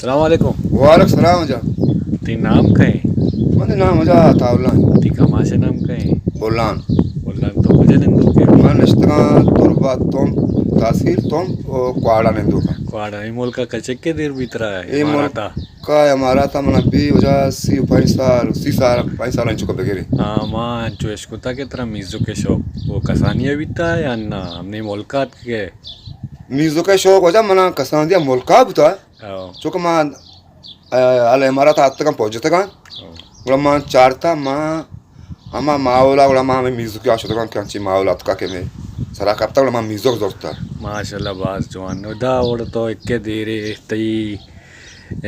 السلام علیکم۔ وعلیکم السلام جان۔ تئی نام کئے؟ منی نام جا عطاء اللہ۔ تئی کماش نام کئے؟ بولان۔ بولان، تو کجا نندوکے؟ من نشتگاں تربت تمپ، تحصیل تمپ و کواڑا نندوکاں۔ کواڑا، اے ملکا کچکے دیر بیت ترا اے اماراتا؟ ملکا اماراتا منا بی وجہ سی و پنچ سال، سی سال، پنچ سال انچو بگرے۔ ہاں، ما انچو اشکتا کہ ترا میوزک شوق و کسانیا بیتا یا نا؟ ہمے ملکا اتکے؟ میوزک شوق وجہ منا کسانیا ملکا بوتا۔ او۔ چونکہ ما، ا، ال امارات آتکاں، پہنچتگاں۔ او۔ گڑا ما چارتا، ما ہما ماحولا، گڑا ما ہمے میوزک آ شتگاں کہ انچیں ماحول آتکا کہ مئے سرا کپتا، گڑا ما میوزک زرتا۔ ماشاءاللہ، باز جوان۔ ادا وڑ تو اکے دیرے تئی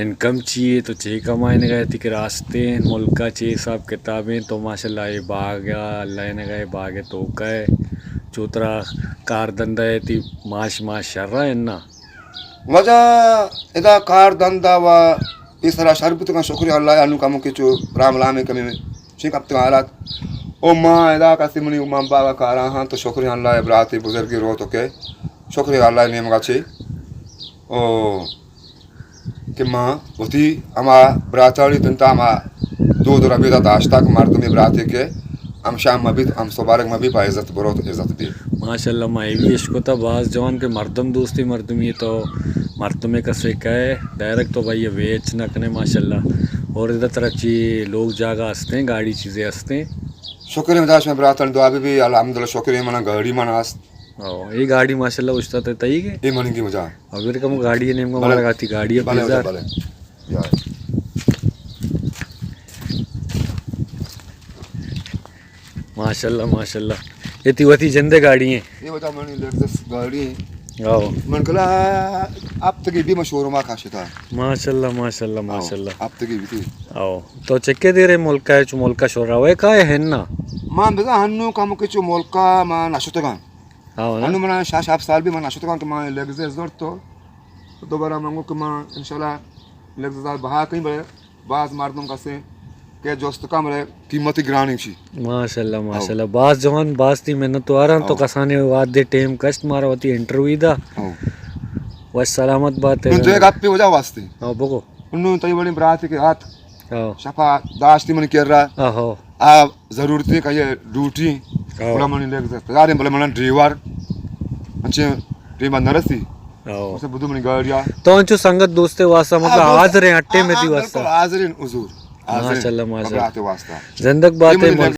انکم چی اے؟ تو چے کمائینگا ئے؟ تئی کہ راستیں ملکا چے حساب کتابیں؟ تو ماشاءاللہ اے باغا لائنگا ئے، باغ توکا ئے، چو ترا کار دندا ئے، تئی ماش ماش شرا انا؟ واجہ، ادا کار دندا و پیسرا شر بوتگاں، شکر اللہ ء، انو کمو کہ چو رام لامے کمے چین کپتگاں حالات۔ او ما ادا کسی منی من باغا کاراں ہاں تو شکر اللہ ء، براتے بزرگی روت کہ شکر اللہ ء نیمگا چے۔ او کہ ما وتی ہما براتانی تنتا ہما دود و ربیدا داشتا کہ مردمی براتے کہ ہمشان مبیت، ہم سبارگ مبی، پہ عزت بروت، عزت بی۔ ماشاءاللہ، ما اے بھی اشکتا باز جوان کہ مردم دوستی مردمی تو مردمے کسے کئے ڈائریکٹ تو بھائی ویچ نہ کنے ماشاءاللہ۔ اور ادا ترا چی لوگ جاگہ ہستیں، گاڑی چیزیں ہستیں؟ شکر ہے، مداش میں براتن دعا بھی، بھی الحمدللہ شکر ہے، منا گاڑی من ہست۔ او، اے گاڑی ماشاءاللہ اشتاتے تئی گے؟ اے منی کی مجا۔ اگر کم گاڑی نیم کو بلے۔ مارا گاتی گاڑی بلے، پیزا۔ بلے۔ یا۔ ماشاءاللہ، ماشاءاللہ۔ اے تی وتی جندے گاڑی ہیں؟ اے وتا منی لگزس گاڑی ہیں۔ آو۔ من کلا ہفتگی بھی من شوروما کاشتا۔ ماشاءاللہ، ماشاءاللہ، آو، ماشاءاللہ۔ ہفتگی بھی تھی۔ آو۔ تو چکے دے رہے ملکا ہے، چو ملکا شور روے کا ہے نا؟ ما بزا ہنو کم کے چو ملکا ما نشتگان۔ آو نا؟ ہنو منا شش ہفت سال بھی من نشتگان کہ ما لگزس زور تو دوبارہ من گو کہ ما انشاءاللہ لگزس بہا کہیں بلے باز مردم کسے کہ جست کم رہے، قیمتی گرانی چی۔ ماشاءاللہ، او۔ ماشاءاللہ، باز جوان، باز تی منت واران تو او۔ کسانے وعدے ٹیم کشت مارا وتی انٹرویو دا۔ او۔ وش سلامت بات ہے۔ من تو ایک اپی وجہ واسطے۔ او، بگو۔ انو تئی وڑی براتی کے ہاتھ۔ او۔ شفا داشتی من کر رہا۔ آہو۔ آ ضرورت ہے کہ یہ ڈیوٹی۔ او۔ بڑا منی لگزس۔ یار بلے منا ڈریور۔ انچے ٹیم نرسی۔ او۔ اسے بدو منی گاڑیا۔ تو انچو سنگت دوستے واسطہ، مطلب، ہاں، دوست، حاضر ہیں، اٹے ہاں، میں تھی ہاں، واسطہ۔ بالکل حاضر ہیں حضور۔ حاضر ہیں۔ ماشاءاللہ، ماشاءاللہ۔ برات واسطہ۔ زندگ بات ہے، اے منی ملک